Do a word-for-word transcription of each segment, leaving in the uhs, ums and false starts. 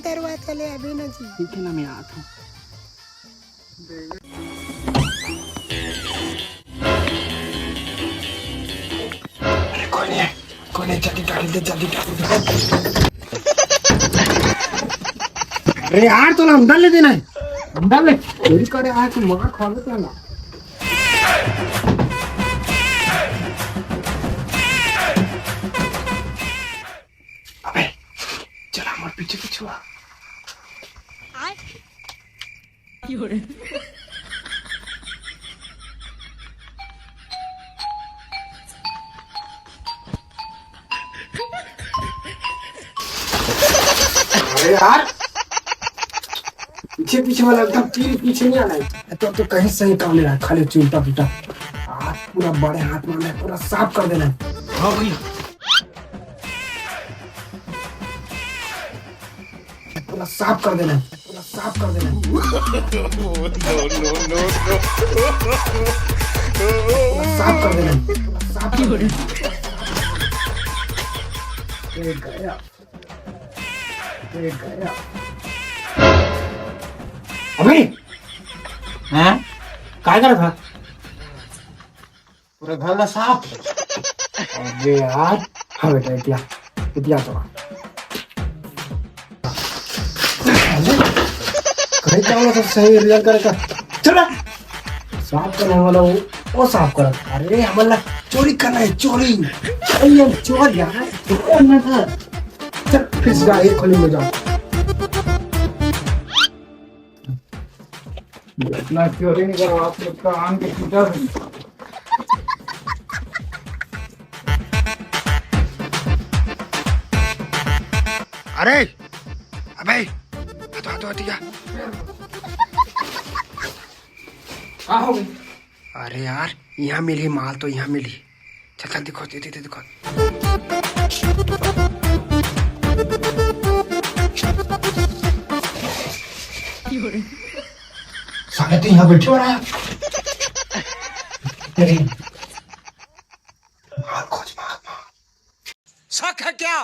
दरवाजा ले अभी ना जी। ठीक है ना, मैं आता हूँ। अरे कोई नहीं है, कोई नहीं, जल्दी डाल दे, जल्दी डाल दे। अरे यार, तो अंदर ले देना है, अंदर ले। चोरी करे आए तो मगर खा लेते हैं ना। अबे, चला हमारे पीछे पीछे हुआ। अरे यार, पीछे पीछे वाला एकदम पीछे पीछे नहीं आना है। तो, तो कहीं सही काम नहीं रहा, खाली चुलटा पुलटा। आज पूरा बड़े हाथ मारना है, पूरा साफ कर देना है। हाँ भैया। पूरा साफ कर देना है, पूरा साफ कर देना है। पूरा साफ कर देना है, पूरा साफ कर देना है। ये गया, ये गया। अबे, हैं? काय करत हा? पूरा घर ला साफ। अबे यार, हाँ बेटा, इतिया, इतिया तो। अरे, कहीं क्या वाला सब सही रियल करे का? चल बे। साफ करने वाला वो, वो साफ कर। अरे, हमला चोरी करना है, चोरी। अरे, ये चोर यार, चोर ना था। चल, फिर जा, एक खोली में जाओ। इतना चोरी नहीं करो, आप लोग का आन के पीछा। अरे, अबे, हटो, हटो, हट जा। का हो गई? अरे यार, यहाँ मिली माल तो यहाँ मिली। चल, चल, दिखो, दे, दे, दे, दिखो। साले तो यहाँ बैठे हो रहा है। तेरी मार खोज, मार, मार। शक है क्या?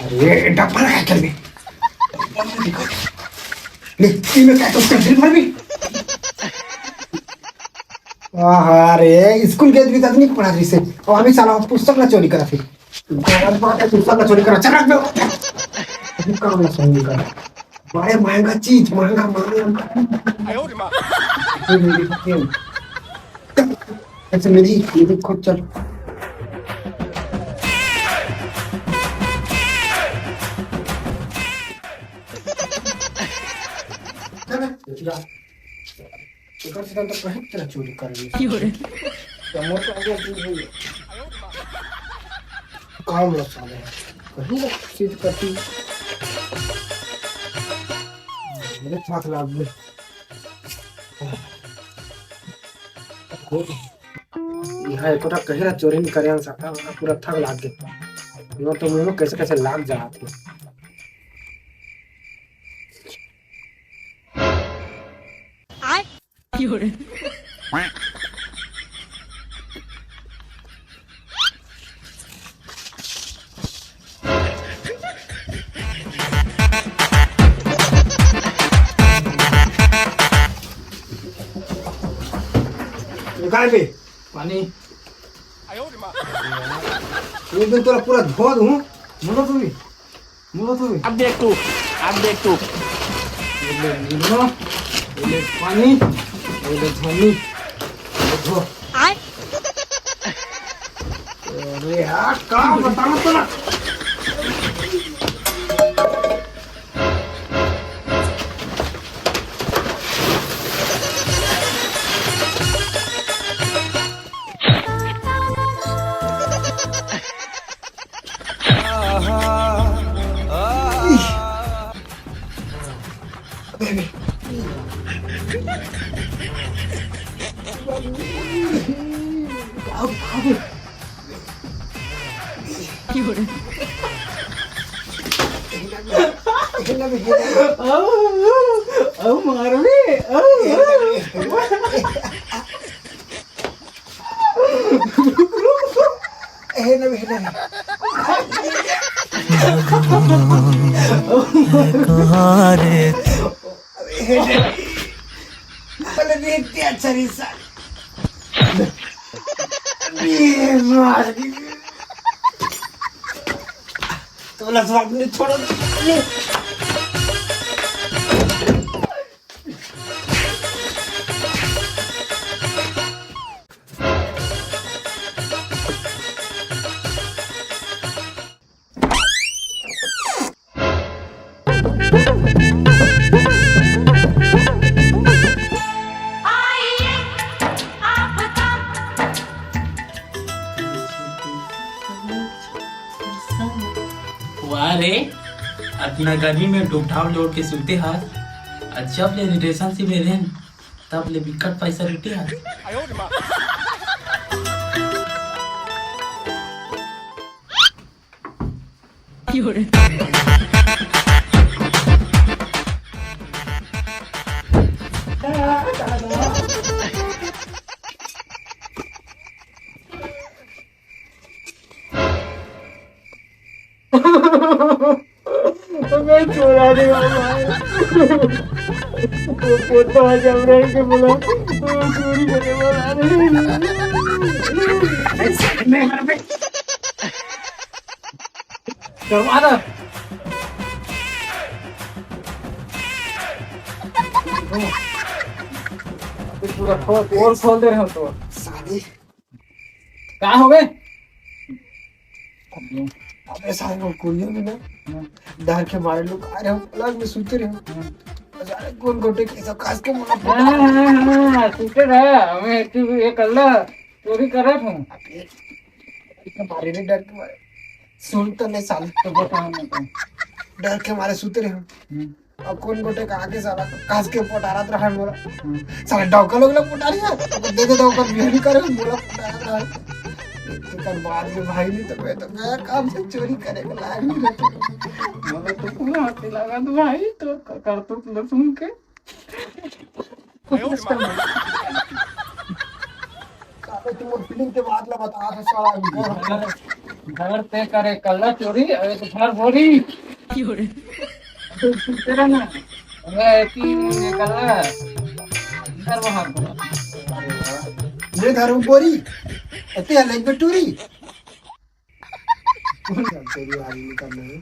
अरे, डब्बा लगा कर भी। ले, इमे का तो उसका दिल भर भी। आहा रे, स्कूल के भी तक नहीं पढ़ा रही से। और अभी साला पुस्तक ना चोरी करा फिर। पुस्तक ना चोरी करा, चल रख दो। अभी काम ना सुनिए कर। बड़े महंगा चीज, महंगा, महंगा। अच्छा, मेरी, मेरी खुद चल। चल, जा। एकर से तो कहीं तरह चोरी कर ली। तो मोर तो आगे चोरी हुई। काम लो साले। कहीं ना चीज करती। मेरे साथ लाग गए। यहाँ एकोटा कहीं ना चोरी नहीं करे सकता, पूरा थक लाग गए। यो तो मुझे कैसे कैसे लाग जा आपको। निकाल बे। पानी। एक दिन तोरा पूरा धो दूँ। बोलो तू भी। बोलो तू भी। अब देख तू, अब देख तू। ये ले नींबू, ये ले पानी, ये ले धोनी, ये धो। आय। अरे यार, का बताऊं तोला? अउ, अउ मारबे, अउ, अउ। हे नबे, हे नबे। कहाँ रे? हे नबे। बोले, देखते अच्छा नहीं साले। ये मार। तो लसवा अपने छोड़ो। वाह रे, अतना गर्मी में डुबठाव ओढ़ के सुते हस, अउ जब ले रिलेशनशिप में रहेन, तब ले बिकट पैसा लूटे हस। मैं चोरा नहीं हूँ भाई। वो पोता जब रह के बोला, वो चोरी करने वाला नहीं। मैं घर पे करवा दो। अभी पूरा खोल, और खोल दे रहे हो तो। शादी का हो गए? अबे सारे लोग कुड़ियों में ना, हाँ। डर के मारे लोग आ रहे हो, अलग में सुते रहे हो। हाँ। अचानक कौन गोटे के सब खास के मुना हाँ, हाँ, हाँ, हाँ, सुते रहा, हमें एक चीज ये कर ला, चोरी कर रहा हूँ। अबे, इतना मारे नहीं डर के मारे। सुन तो नहीं साले। तो बताओ ना तुम। डर के मारे सुते रहे हो। हम्म। अब कौन गोटे का आगे साला कास के पटारत रहा है मोला। हम्म। साला डौका लोग ला पटारी है, तो दे दे डौका बिहारी करे मोला पटारत रहा है। तेकर बाद में भाई नहीं तो मैं तो गया काम से चोरी करे के लायक नहीं रहता। मोला तो पूरा हंसी लगा दो भाई, तो करतूत ला सुन के। साले, तू मोर फीलिंग के बात ला बता, तो साला घर घर ते करे कल्ला चोरी, अरे तो घर बोरी। तेरा ना, अरे की ये कल्ला, घर बाहर को। ये घर में बोरी, अते अलग में टूरी। कौन जानते भी आदमी निकल रहे हैं?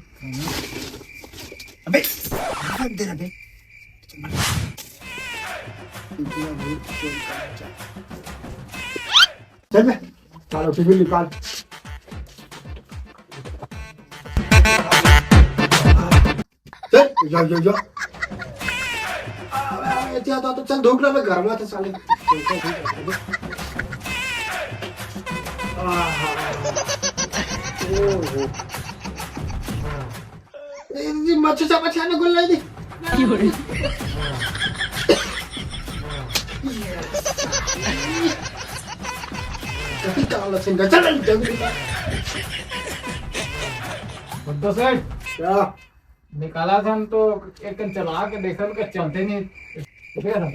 अबे, भाग दे ना बे। इतना भूत चोरी करना चाहता। चल बे, चलो टिफिन निकाल। चल, जा, जा, जा। अबे, अबे, एती आता तो चल, धूप ना, मैं गरमा था साले। आहा। ओहो। ए, ये मच्छर सा बचा ने गोल नहीं दी। कभी काला सिंगा, चल, जल्दी। बुड्ढा सेठ। क्या? निकाला था हम तो एक दिन चला के देखा, उनका चलते नहीं। देख ना।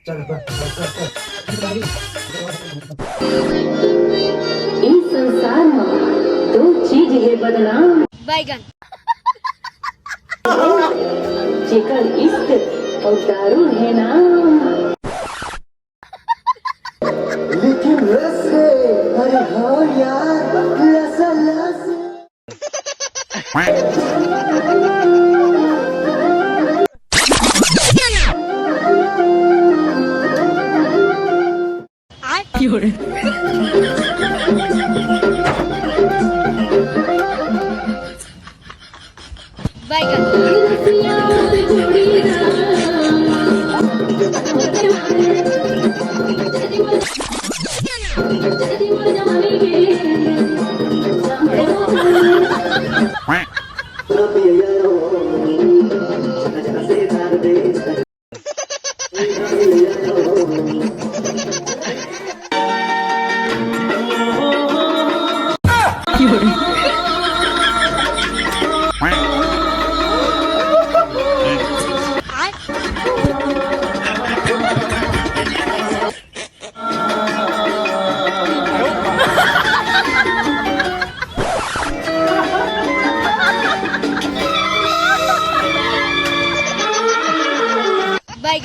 चल, बस, बस, बस, बस। इस संसार में दो चीज है बदनाम। बैगन। जेकर इश्क और दारू है ना। लेकिन रस है, अरे हाँ यार, लसा लस। बैगन।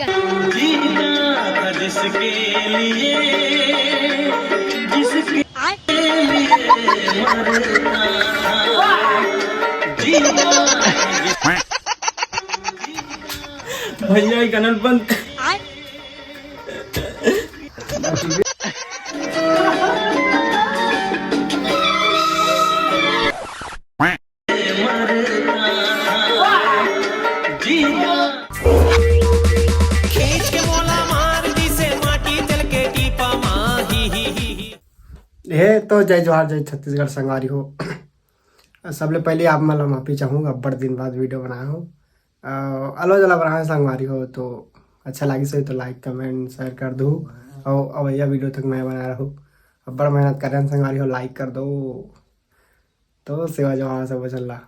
जीता था जिसके लिए, जिसके लिए मरता था। जीता था जिस- भैया, एक अनंत पंत। खींच के मोला मार दिसे माटी तेल के टीपा मा, ही, ही, ही, ही। हे तो जय जोहार, जय छत्तीसगढ़ संगवारी हो। सबले पहले आप मन ला माफी चाहूँ, अब्बड़ दिन बाद वीडियो बनाए हो। अ, अलो जला बनाए संगवारी हो, तो अच्छा लागिस होही तो like, comment, share कर दू। अउ अवइया वीडियो तक मैं बना रहू। अब्बड़ मेहनत करे हन संगवारी हो, like कर दो। तो सेवा जोहार सब झन ला।